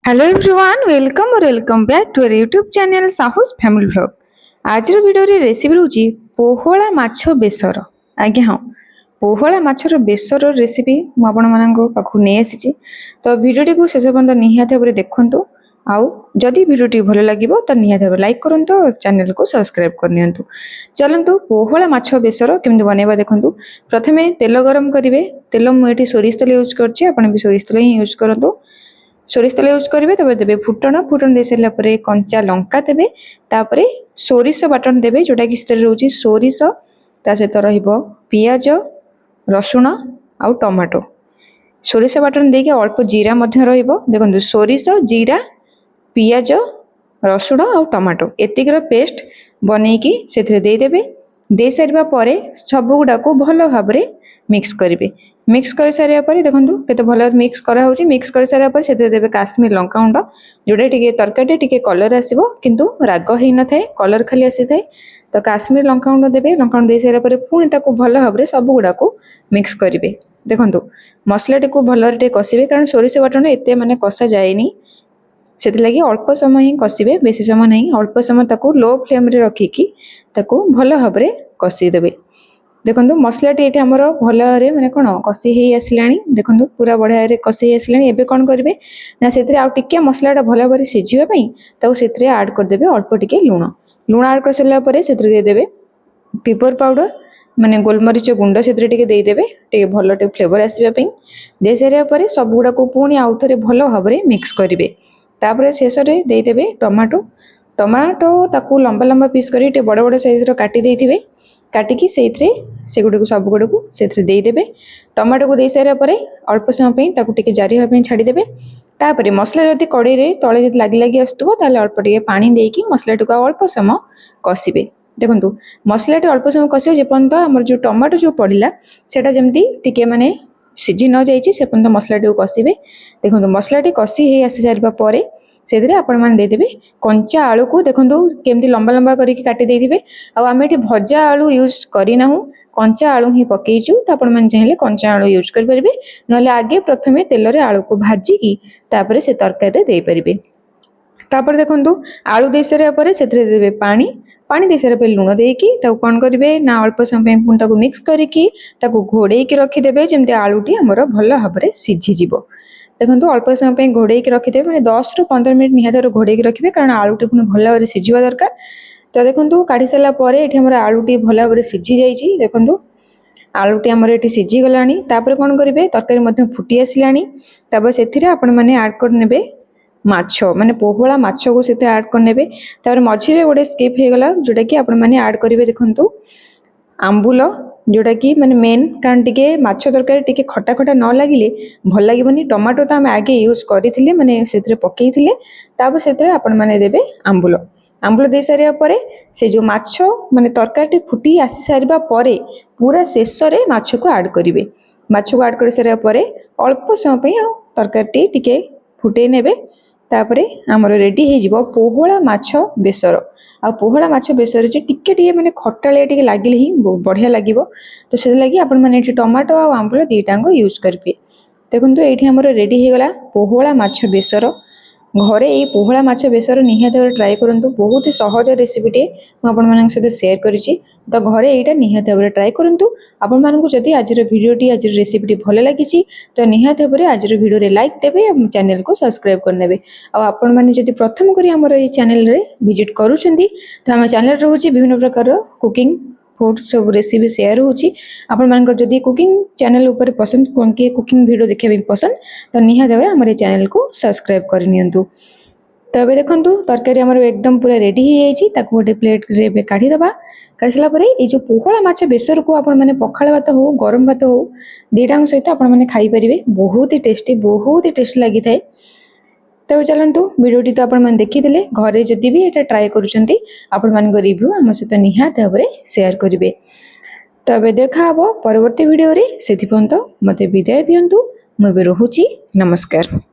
Hello everyone, welcome or welcome back to our YouTube channel, Sahu's Family Vlog. ଆଜିର ଭିଡ଼ିଓରେ recipe ରହୁଛି ପୋହଳା ମାଛ ବେସର। ଆଜ୍ଞା ହଁ, ପୋହଳା ମାଛର ବେସର ରେସିପି ମୁଁ ଆପଣମାନଙ୍କ ପାଖକୁ ନେଇ ଆସିଛି। ତ ଭିଡ଼ିଓଟିକୁ ଶେଷ ପର୍ଯ୍ୟନ୍ତ ନିହାତି ଭାବରେ ଦେଖନ୍ତୁ ଆଉ ଯଦି ଭିଡ଼ିଓଟି ଭଲ ଲାଗିବ, ତ ନିହାତି ଭାବରେ ଲାଇକ୍ କରନ୍ତୁ ଆଉ ଚ୍ୟାନେଲକୁ ସବସ୍କ୍ରାଇବ୍ କରିନିଅନ୍ତୁ। ଚାଲନ୍ତୁ, ପୋହଳା ମାଛ ବେସର କେମିତି ବନେଇବା ଦେଖନ୍ତୁ। ପ୍ରଥମେ ତେଲ ଗରମ କରିବେ। ତେଲ ମୁଁ ଏଠି ସୋରିଷ ତେଲ ୟୁଜ୍ କରିଛି, ଆପଣ ବି ସୋରିଷ ତେଲ ହିଁ ୟୁଜ୍ କରନ୍ତୁ। ସୋରିଷ ତେଲ ୟୁଜ୍ କରିବେ, ତାପରେ ଦେବେ ଫୁଟଣ। ଫୁଟଣ ଦେଇ ସାରିଲା ପରେ କଞ୍ଚା ଲଙ୍କା ଦେବେ। ତାପରେ ସୋରିଷ ବାଟଣ ଦେବେ, ଯେଉଁଟାକି ସେଥିରେ ରହୁଛି ସୋରିଷ, ତା ସହିତ ରହିବ ପିଆଜ, ରସୁଣ ଆଉ ଟମାଟୋ। ସୋରିଷ ବାଟଣ ଦେଇକି ଅଳ୍ପ ଜିରା ମଧ୍ୟ ରହିବ। ଦେଖନ୍ତୁ, ସୋରିଷ, ଜିରା, ପିଆଜ, ରସୁଣ ଆଉ ଟମାଟୋ, ଏତିକିର ପେଷ୍ଟ ବନେଇକି ସେଥିରେ ଦେଇଦେବେ। ଦେଇସାରିବା ପରେ ସବୁଗୁଡ଼ାକୁ ଭଲ ଭାବରେ ମିକ୍ସ କରିବେ। ମିକ୍ସ କରିସାରିବା ପରେ ଦେଖନ୍ତୁ କେତେ ଭଲ ମିକ୍ସ କରାହେଉଛି। ମିକ୍ସ କରିସାରିବା ପରେ ସେଥିରେ ଦେବେ କାଶ୍ମୀର ଲଙ୍କାଗୁଣ୍ଡ, ଯେଉଁଟା ଟିକେ ତରକାରୀରେ ଟିକେ କଲର୍ ଆସିବ, କିନ୍ତୁ ରାଗ ହେଇନଥାଏ, କଲର୍ ଖାଲି ଆସିଥାଏ। ତ କାଶ୍ମୀର ଲଙ୍କାଗୁଣ୍ଡ ଦେବେ। ଲଙ୍କାଗୁଣ୍ଡ ଦେଇସାରିଲା ପରେ ପୁଣି ତାକୁ ଭଲ ଭାବରେ ସବୁଗୁଡ଼ାକୁ ମିକ୍ସ କରିବେ। ଦେଖନ୍ତୁ, ମସଲାଟିକୁ ଭଲରେ ଟିକେ କଷିବେ, କାରଣ ସୋରିଷ ବାଟଣ ଏତେ ମାନେ କଷା ଯାଏନି। ସେଥିଲାଗି ଅଳ୍ପ ସମୟ ହିଁ କଷିବେ, ବେଶୀ ସମୟ ନାହିଁ। ଅଳ୍ପ ସମୟ ତାକୁ ଲୋ ଫ୍ଲେମ୍ରେ ରଖିକି ତାକୁ ଭଲ ଭାବରେ କଷିଦେବେ। ଦେଖନ୍ତୁ, ମସଲାଟି ଏଠି ଆମର ଭଲ ଭାବରେ ମାନେ କ'ଣ କଷି ହେଇ ଆସିଲାଣି। ଦେଖନ୍ତୁ, ପୁରା ବଢ଼ିଆରେ କଷି ହେଇ ଆସିଲାଣି। ଏବେ କ'ଣ କରିବେ ନା ସେଥିରେ ଆଉ ଟିକେ ମସଲାଟା ଭଲ ଭାବରେ ସିଝିବା ପାଇଁ ତାକୁ ସେଥିରେ ଆଡ଼୍ କରିଦେବେ ଅଳ୍ପ ଟିକେ ଲୁଣ। ଲୁଣ ଆଡ଼୍ କରିସାରିଲା ପରେ ସେଥିରେ ଦେଇଦେବେ ପେପର ପାଉଡ଼ର, ମାନେ ଗୋଲମରିଚ ଗୁଣ୍ଡ ସେଥିରେ ଟିକେ ଦେଇଦେବେ, ଟିକେ ଭଲ ଟିକେ ଫ୍ଲେଭର ଆସିବା ପାଇଁ। ଦେଇସାରିବା ପରେ ସବୁଗୁଡ଼ାକୁ ପୁଣି ଆଉ ଥରେ ଭଲ ଭାବରେ ମିକ୍ସ କରିବେ। ତାପରେ ଶେଷରେ ଦେଇଦେବେ ଟମାଟୋ। ଟମାଟୋ ତାକୁ ଲମ୍ବା ଲମ୍ବା ପିସ୍ କରି ଟିକେ ବଡ଼ ବଡ଼ ସାଇଜ୍ର କାଟି ଦେଇଥିବେ। କାଟିକି ସେଇଥିରେ ସେଗୁଡ଼ିକୁ ସବୁଗୁଡ଼ିକୁ ସେଥିରେ ଦେଇଦେବେ। ଟମାଟୋକୁ ଦେଇସାରିବା ପରେ ଅଳ୍ପ ସମୟ ପାଇଁ ତାକୁ ଟିକେ ଜାରି ହେବା ପାଇଁ ଛାଡ଼ିଦେବେ। ତାପରେ ମସଲା ଯଦି କଡ଼େଇରେ ତଳେ ଯଦି ଲାଗି ଲାଗି ଆସୁଥିବ, ତାହେଲେ ଅଳ୍ପ ଟିକେ ପାଣି ଦେଇକି ମସଲାଟିକୁ ଆଉ ଅଳ୍ପ ସମୟ କଷିବେ। ଦେଖନ୍ତୁ, ମସଲାଟି ଅଳ୍ପ ସମୟ କଷିବେ, ଯେପର୍ଯ୍ୟନ୍ତ ଆମର ଯେଉଁ ଟମାଟୋ ଯେଉଁ ପଡ଼ିଲା, ସେଇଟା ଯେମିତି ଟିକେ ମାନେ ସିଝି ନ ଯାଇଛି, ସେ ପର୍ଯ୍ୟନ୍ତ ମସଲାଟିକୁ କଷିବେ। ଦେଖନ୍ତୁ, ମସଲାଟି କଷି ହେଇ ଆସି ସାରିବା ପରେ ସେଥିରେ ଆପଣମାନେ ଦେଇଦେବେ କଞ୍ଚା ଆଳୁକୁ। ଦେଖନ୍ତୁ, କେମିତି ଲମ୍ବା ଲମ୍ବା କରିକି କାଟି ଦେଇଥିବେ। ଆଉ ଆମେ ଏଠି ଭଜା ଆଳୁ ୟୁଜ୍ କରିନାହୁଁ, କଞ୍ଚା ଆଳୁ ହିଁ ପକେଇଛୁ। ତ ଆପଣମାନେ ଚାହିଁଲେ କଞ୍ଚା ଆଳୁ ୟୁଜ୍ କରିପାରିବେ, ନହେଲେ ଆଗେ ପ୍ରଥମେ ତେଲରେ ଆଳୁକୁ ଭାଜିକି ତାପରେ ସେ ତରକାରୀରେ ଦେଇପାରିବେ। ତାପରେ ଦେଖନ୍ତୁ, ଆଳୁ ଦେଇସାରିବା ପରେ ସେଥିରେ ଦେବେ ପାଣି। ପାଣି ଦେଇସାରିବା ପରେ ଲୁଣ ଦେଇକି ତାକୁ କ'ଣ କରିବେ ନା ଅଳ୍ପ ସମୟ ପାଇଁ ପୁଣି ତାକୁ ମିକ୍ସ କରିକି ତାକୁ ଘୋଡ଼େଇକି ରଖିଦେବେ, ଯେମିତି ଆଳୁଟି ଆମର ଭଲ ଭାବରେ ସିଝିଯିବ। ଦେଖନ୍ତୁ, ଅଳ୍ପ ସମୟ ପାଇଁ ଘୋଡ଼େଇକି ରଖିଦେବେ, ମାନେ 10ରୁ 15 ମିନିଟ୍ ନିହାତି ଭାବରେ ଘୋଡ଼େଇକି ରଖିବେ, କାରଣ ଆଳୁଟି ପୁଣି ଭଲ ଭାବରେ ସିଝିବା ଦରକାର। ତ ଦେଖନ୍ତୁ, କାଢ଼ି ସାରିଲା ପରେ ଏଠି ଆମର ଆଳୁଟି ଭଲ ଭାବରେ ସିଝି ଯାଇଛି। ଦେଖନ୍ତୁ, ଆଳୁଟି ଆମର ଏଠି ସିଝିଗଲାଣି। ତାପରେ କ'ଣ କରିବେ? ତରକାରୀ ମଧ୍ୟ ଫୁଟି ଆସିଲାଣି। ତାପରେ ସେଥିରେ ଆପଣମାନେ ଆଡ଼୍ କରିନେବେ ମାଛ, ମାନେ ପୋହଳା ମାଛକୁ ସେଥିରେ ଆଡ଼୍ କରିନେବେ। ତାପରେ ମଝିରେ ଗୋଟେ ସ୍କିପ୍ ହେଇଗଲା, ଯେଉଁଟାକି ଆପଣମାନେ ଆଡ଼୍ କରିବେ, ଦେଖନ୍ତୁ, ଆମ୍ବୁଲ, ଯେଉଁଟାକି ମାନେ ମେନ୍, କାରଣ ଟିକେ ମାଛ ତରକାରୀ ଟିକେ ଖଟା ଖଟା ନ ଲାଗିଲେ ଭଲ ଲାଗିବନି। ଟମାଟୋ ତ ଆମେ ଆଗେ ୟୁଜ୍ କରିଥିଲେ, ମାନେ ସେଥିରେ ପକେଇଥିଲେ। ତାପରେ ସେଥିରେ ଆପଣମାନେ ଦେବେ ଆମ୍ବୁଲ। ଆମ୍ବୁଲ ଦେଇସାରିବା ପରେ ସେ ଯେଉଁ ମାଛ, ମାନେ ତରକାରୀଟି ଫୁଟି ଆସି ସାରିବା ପରେ ପୁରା ଶେଷରେ ମାଛକୁ ଆଡ଼୍ କରିବେ। ମାଛକୁ ଆଡ଼୍ କରିସାରିବା ପରେ ଅଳ୍ପ ସମୟ ପାଇଁ ଆଉ ତରକାରୀଟି ଟିକେ ଫୁଟେଇ ନେବେ। ତାପରେ ଆମର ରେଡ଼ି ହେଇଯିବ ପୋହଳା ମାଛ ବେସର। ଆଉ ପୋହଳା ମାଛ ବେସର ଯେ ଟିକେ ଟିକେ ମାନେ ଖଟାଳିଆ ଟିକେ ଲାଗିଲେ ହିଁ ବଢ଼ିଆ ଲାଗିବ। ତ ସେଥିଲାଗି ଆପଣମାନେ ଏଠି ଟମାଟୋ ଆଉ ଆମ୍ବୁଲ ଦୁଇଟାଙ୍କ ୟୁଜ୍ କରିବେ। ଦେଖନ୍ତୁ, ଏଇଠି ଆମର ରେଡ଼ି ହେଇଗଲା ପୋହଳା ମାଛ ବେସର। ଘରେ ଏଇ ପୋହଳା ମାଛ ବେସର ନିହାତି ଭାବରେ ଟ୍ରାଏ କରନ୍ତୁ। ବହୁତ ହି ସହଜ ରେସିପିଟିଏ ମୁଁ ଆପଣମାନଙ୍କ ସହିତ ସେୟାର କରିଛି। ତ ଘରେ ଏଇଟା ନିହାତି ଭାବରେ ଟ୍ରାଏ କରନ୍ତୁ। ଆପଣମାନଙ୍କୁ ଯଦି ଆଜିର ଭିଡ଼ିଓଟି, ଆଜିର ରେସିପିଟି ଭଲ ଲାଗିଛି, ତ ନିହାତି ଭାବରେ ଆଜିର ଭିଡ଼ିଓରେ ଲାଇକ୍ ଦେବେ ଏବଂ ଚ୍ୟାନେଲକୁ ସବସ୍କ୍ରାଇବ୍ କରିନେବେ। ଆଉ ଆପଣମାନେ ଯଦି ପ୍ରଥମ କରି ଆମର ଏଇ ଚ୍ୟାନେଲରେ ଭିଜିଟ୍ କରୁଛନ୍ତି, ତ ଆମ ଚ୍ୟାନେଲ ରହୁଛି ବିଭିନ୍ନ ପ୍ରକାରର କୁକିଂ ଫୁଡ୍ ସବୁ ରେସିପି ସେୟାର ହେଉଛି। ଆପଣମାନଙ୍କର ଯଦି କୁକିଂ ଚ୍ୟାନେଲ ଉପରେ ପସନ୍ଦ, କିଏ କୁକିଂ ଭିଡ଼ିଓ ଦେଖିବା ପାଇଁ ପସନ୍ଦ, ତ ନିହାତି ଭାବରେ ଆମର ଏ ଚ୍ୟାନେଲକୁ ସବସ୍କ୍ରାଇବ୍ କରିନିଅନ୍ତୁ। ତ ଏବେ ଦେଖନ୍ତୁ, ତରକାରୀ ଆମର ଏକଦମ ପୁରା ରେଡ଼ି ହେଇଯାଇଛି। ତାକୁ ଗୋଟେ ପ୍ଲେଟ୍ରେ ଏବେ କାଢ଼ିଦେବା। କାଢ଼ି ସାରିଲା ପରେ ଏଇ ଯେଉଁ ପୋହଳା ମାଛ ବେସରକୁ ଆପଣମାନେ ପଖାଳ ଭାତ ହଉ, ଗରମ ଭାତ ହଉ, ଦୁଇଟାଙ୍କ ସହିତ ଆପଣମାନେ ଖାଇପାରିବେ। ବହୁତ ହି ଟେଷ୍ଟି, ବହୁତ ହି ଟେଷ୍ଟି ଲାଗିଥାଏ। ତେବେ ଚାଲନ୍ତୁ, ଭିଡ଼ିଓଟି ତ ଆପଣମାନେ ଦେଖିଥିଲେ। ଘରେ ଯଦି ବି ଏଇଟା ଟ୍ରାଏ କରୁଛନ୍ତି, ଆପଣମାନଙ୍କ ରିଭ୍ୟୁ ଆମ ସହିତ ନିହାତି ଭାବରେ ସେୟାର କରିବେ। ତ ଏବେ ଦେଖା ହେବ ପରବର୍ତ୍ତୀ ଭିଡ଼ିଓରେ। ସେଥିପର୍ଯ୍ୟନ୍ତ ମୋତେ ବିଦାୟ ଦିଅନ୍ତୁ। ମୁଁ ଏବେ ରହୁଛି। ନମସ୍କାର।